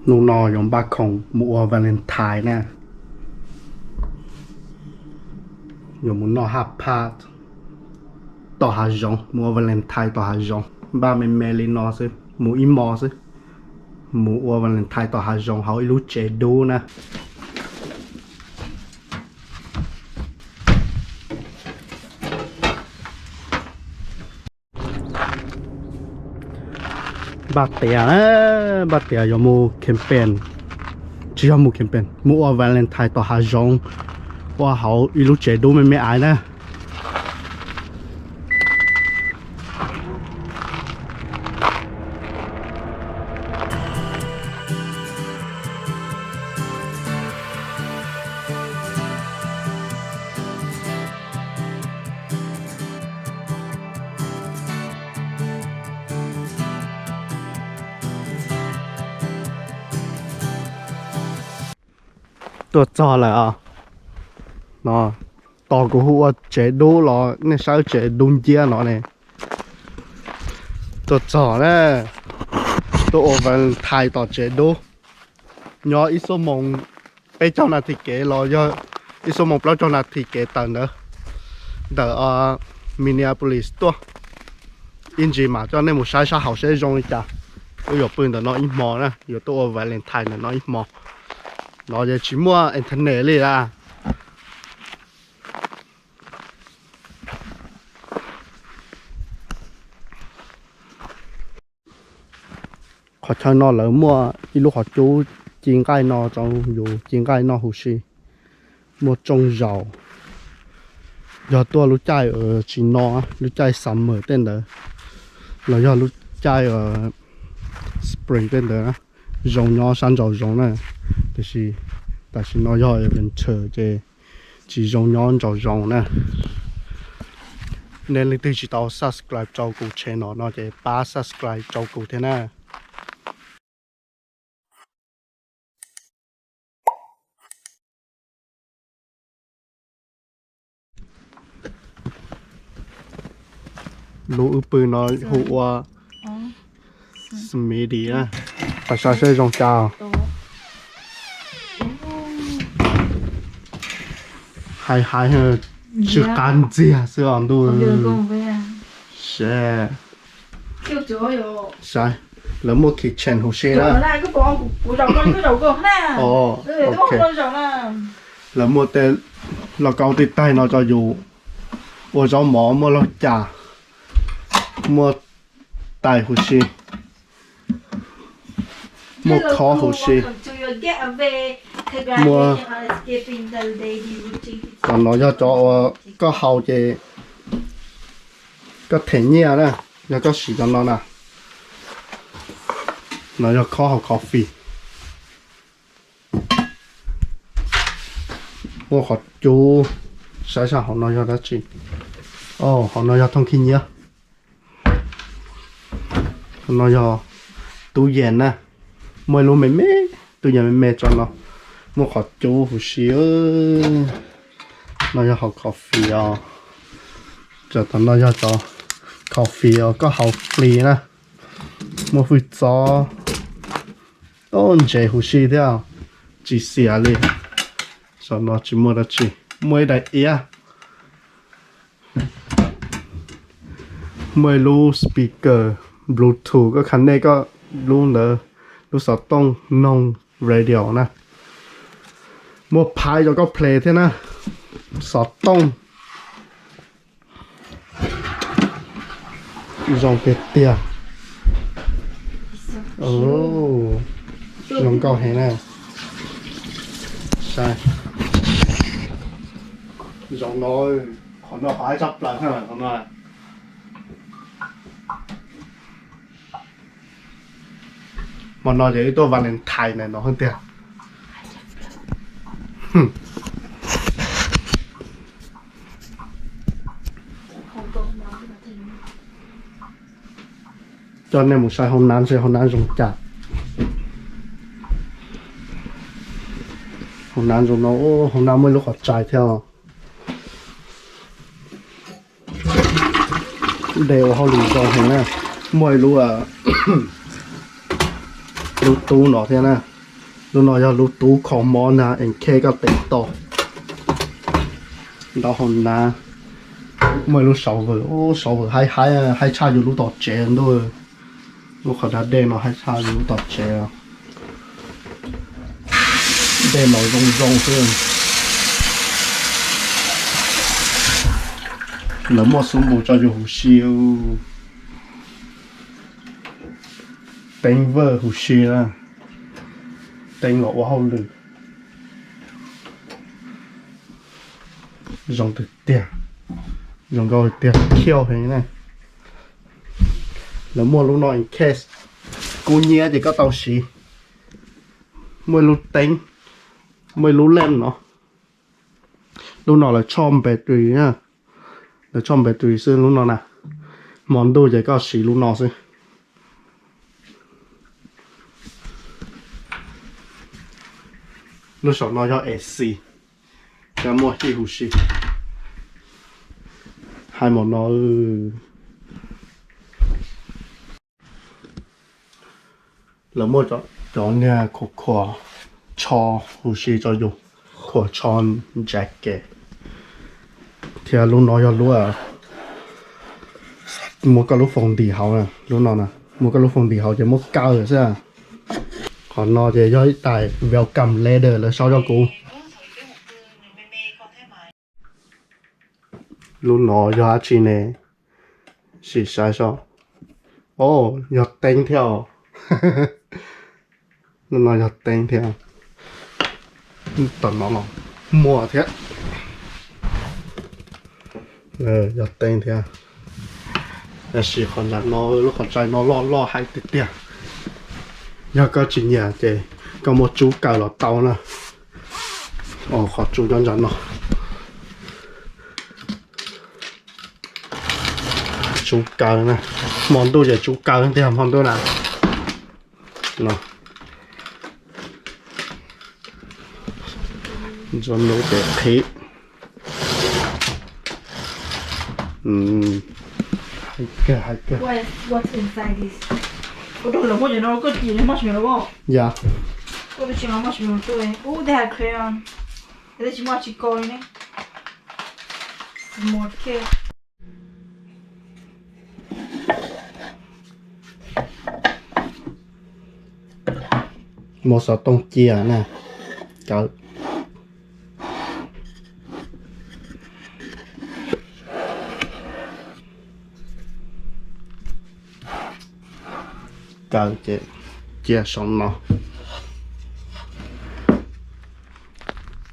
Hnub no yuav npaj khoom mus ua Valentine na. Yuav mus noj hot pot tom hav zoov, mus ua Valentine tom hav zoov. Npaj me me li no xwb, mus ib hmo xwb. Mus ua Valentine tom hav zoov hauv ib lub tsev dub na. Npaj tias, npaj tias yuav mus camping, tsis yog mus camping, mus ua Valentine tom hav zoov, ua hauv ib lub tsev dub me me aiv na. Tuaj txog lawm os. No, tos kuv hu ua tsev dub los nej saib tsev dub nciab no ne. Tuaj txog na, tuaj ua Valentine tom tsev dub. Nyob ib xuab moos peb caug nas this kev los yog ib xuab moos plaub caug nas this kev tawm ntawd, ntawm Minneapolis tuaj. Ib ntsis mam coj nej mus saib sab hauv seb zoo li cas. Wb yuav pw ntawm no ib hmo na, yuav tuaj ua Valentine ntawm no ib hmo. No ces tsis muaj internet li a. Qhov chaw no lawv muaj ib lub qhov cub ci nqaij no rau yus ci nqaij noj huv si, muaj tshooj zaus. Yog tuaj lub caij tsis no, lub caij summer tej ntawd los yog lub caij spring tej ntawd, zoo nyob sab nraum zoov na. Tiam sis tam sim no yog winter ces tsis zoo nyob nraum zoov na. Nej leej twg tsis tau subscribe rau kuv channel no ces pab subscribe rau kuv thiab na. Lub wb pw no hu ua Smitty na. Pab saib seb zoo cas. Hais hais tsw qab ntxiag xwb os ntuj. Saib, lawv muaj kitchen huv si na. Lawv muaj tej lauj kaub tij taig no rau yus ua zaub mov, muaj lauj cas, muaj tais huv si, muaj khob huv si, muaj. Cov no yog cov uas koj haus ces koj them nyiaj na, yog koj siv cov no na. No yog khob haus coffee. Muaj qhov cub, saib seb hauv no yog dab tsi. Hauv no yog thooj khib nyiab. Hauv no yog tub yees na, muaj ib lub me me, tub yees me me tso no, muaj qhov cub huv si. No yog haus coffee os. Cov tom no yog cov coffee uas koj haus fli na. Muaj hwj txob, ntsev huv si thiab, tsis xiam li. Saum no tsis muaj dab tsi, muaj ib daim iab, muaj ib lub speaker Bluetooth, koj connect koj lub ntawd, lub xov tooj noog radio na. Muaj phaiv rau koj play thiab na. Xov tooj zoo tiag tiag. Zoo nkauj heev na. Saib, zoo no, qhov no qhov haib tshaj plaws na, qhov no. Hmo no ces wb tuaj Valentine na no tiag. Coj nej mus saib hauv nav seb hauv nav zoo cas. Hauv nav zoo no, hauv nav muaj ib lub qhov tsev thiab. De ua hauj lwm zoo heev na. Muaj ib lub, lub tub no thiab na. Lub no yog lub tub kho mob na, en khe koj teev tau. Ntau hau na, muaj ib lub shower, shower haib haib, haib tshaj yus lub tom tsev ntuj. Lub qhov da dej no haib tshaj yus lub tom tsev. Dej los zoo zoo xwb. Lawv muaj xub npus tso yus huv si. Teeb vawj huv si na, teeb los ua hauj lwm. Zoo tiag tiag, zoo nkauj tiag, khiauj heev na. Lawv muaj lub no in case kub nyiab ces koj tau siv. Muaj ib lub teeb, muaj ib lub leej no. Lub no lawv tshoj battery na, lawv tshoj battery xwb lub no na. Hmo ntuj ces koj siv lub no xwb. Lub saum no yog A C, muaj hij huv si. Hais mom no lawv muaj cov niag khuam khuam tsho huv si tso yus, khuam tsho jacket, thiab lub no yog lub muab koj lub foos ntim hauv, lub no na, muab koj lub foos ntim hauv ces muab kaw xwb. Qhov no ces yog ib tais welcome letter lawv sau rau kuv. Lub no yog dab tsi ne? Sim saib seb. O, yog teeb thiab os. Lub no yog teeb thiab. Tom no los muaj thiab. Yog teeb thiab. Tab sis qhov ntawm no, lub qhov ntawm no loj loj heev tiag tiag. Yog koj tsis nyiam ces koj muab tsub kaw los tau na. Qhov tsub nyob ntawm no. Tsub kaw na. Hmo ntuj ces tsub kaw tiag hmo ntuj na. No. Ntxuav nuv ces qhib. Hais kawg, hais kawg. What's inside this? Ua rau lawv muab cov no rau koj cia, muab tsis muaj lawm. Yog. Ua rau tsis muaj tsis muaj tuaj. Ub, they have crayon. Tab sis muaj tsis koj li ne. Small kid. Muab xov tooj cia na. Kaw. Kaw ces cia saum no.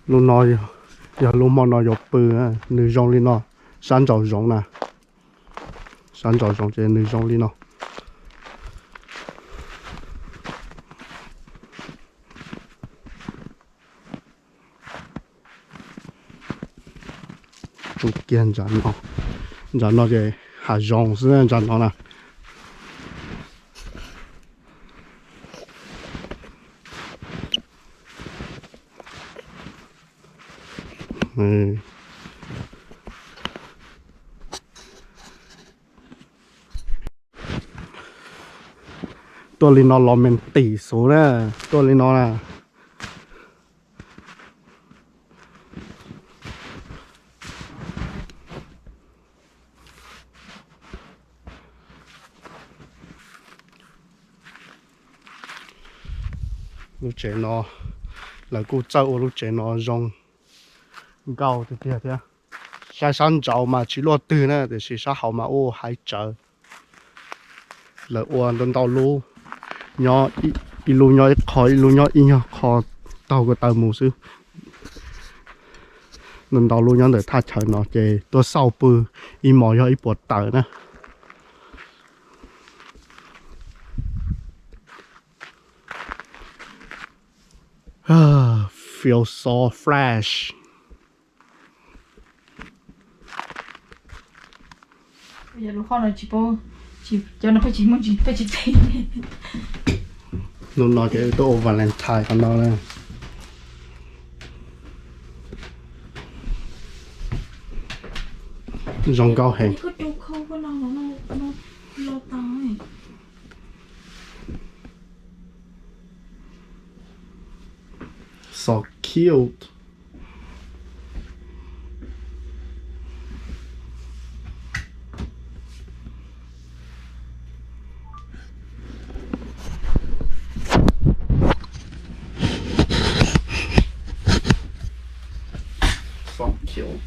Lub no yog lub hmo no yuav pw, nws zoo li no, sab nraum zoov na. Sab nraum zoov ces nws zoo li no. Tsub kiag ntawm no, ntawm no ces hav zoov xwb ntawm no na. Tuaj li no los me tim xus na, tuaj li no na. Lub tsev no, lawv kuj txawj ua lub tsev no zoo nkauj tiag tiag thiab. Saib sab nraud mas tsis luaj twg na, tiam sis sab hauv mas ua haiv tsawv. Lawv ua ntau ntau lub, nyob ib lub nyob ib qho, ib lub nyob ib nyuag qho, taug ko taw mus xwb. Ntau ntau lub nyob ntawm thaj chaw no ces tuaj xauj pw ib hmos yog ib puas tawm na. Feel so fresh. Hnub no ces wb tuaj ua Valentine qhov no na. Zoo nkauj heev. Ib ko rau khau ko no no no no lo tau ne. So cute. So cute.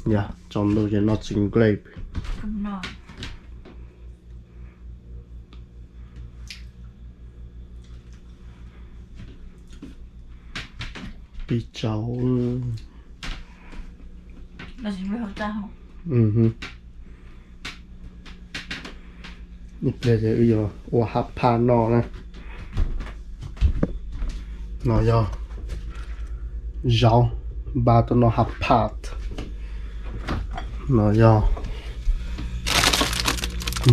Yog tsaus ntuj ces noj txiv nplej. Pib tsaus. Ib pliag ces wb yuav ua hab phaj noj na. No yog zaub, npaj tuaj noj hab phaj. No yog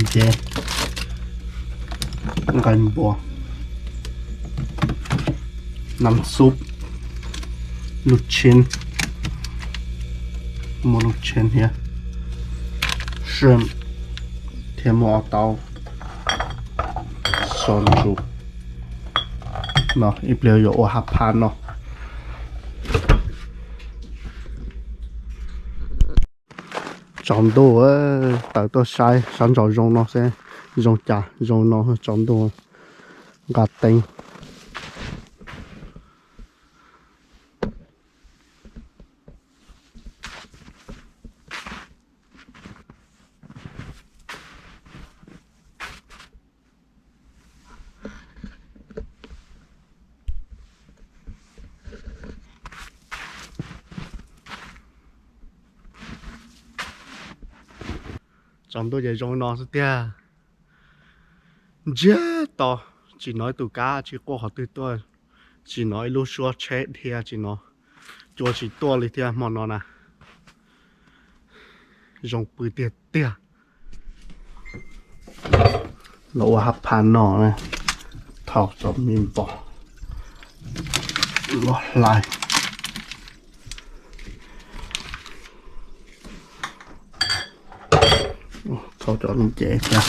ntsev, nqaij npua, nam xub, luj tshib, muaj luj tshib thiab, shrimp, thiab muaj ob taub so ntsuv. No ib pliag yuav ua hab phaj noj. Tsaus ntuj, tawm tuaj saib sab nraum zoov no seb zoo cas, zoo no tsaus ntuj nqa teeb. Tsaus ntuj ces zoo no xwb tiag. Ntsiag to, tsis hnov ib tug kab tsis quaj qhov twg tuaj, tsis hnov ib lub suab tsheb dhia, tsis hnov cua tsis tuaj li thiab hmo no na. Zoo pw tiag tiag. Los ua hab phaj noj na, thauj cov me npom los hlais. Thauj cov ntsev thiab.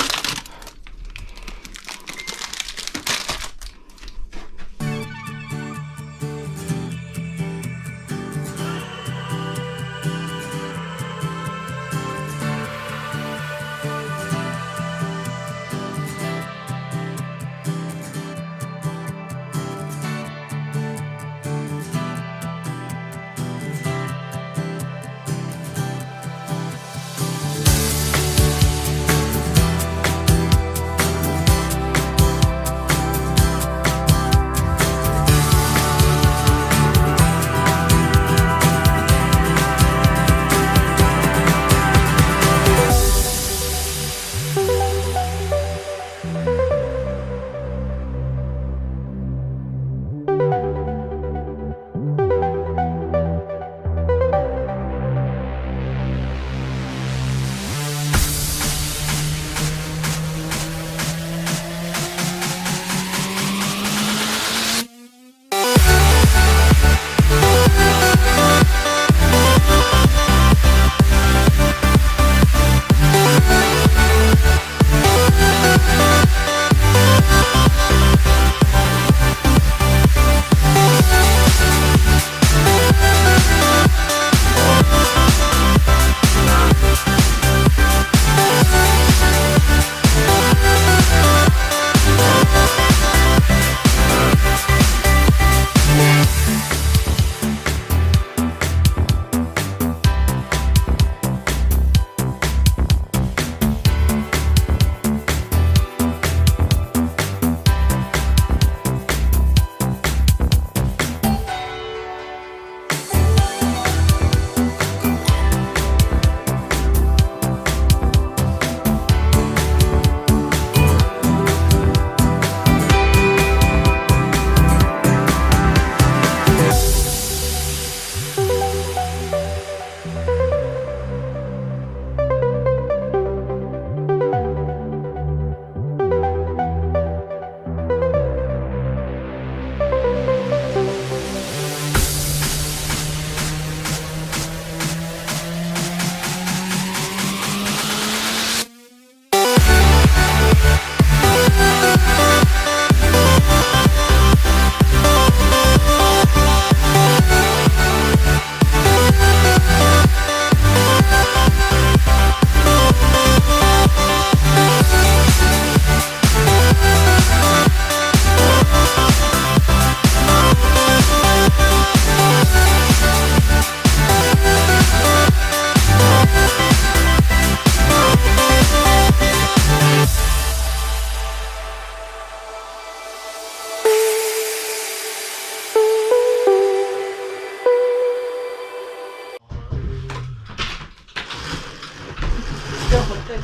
Hnub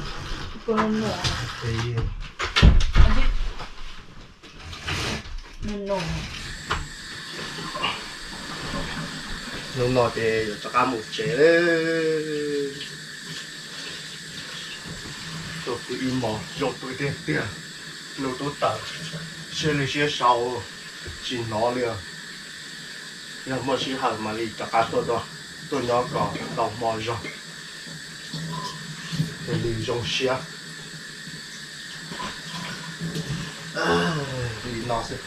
no ces yuav rov qab mus tsev. Tuaj pw ib hmos zoo pw tiag tiag. Ntuj tub tawm, siab lwj siab sau, tsis hnov li. Yog muaj sij hawm mam li rov qab tuaj, tuaj nyob kom tau hmo zog, thiaj li zoo siab. Li no xwb,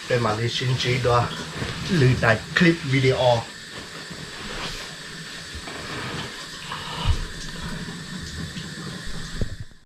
peb mam li sib ntsib dua lwm daim clip video.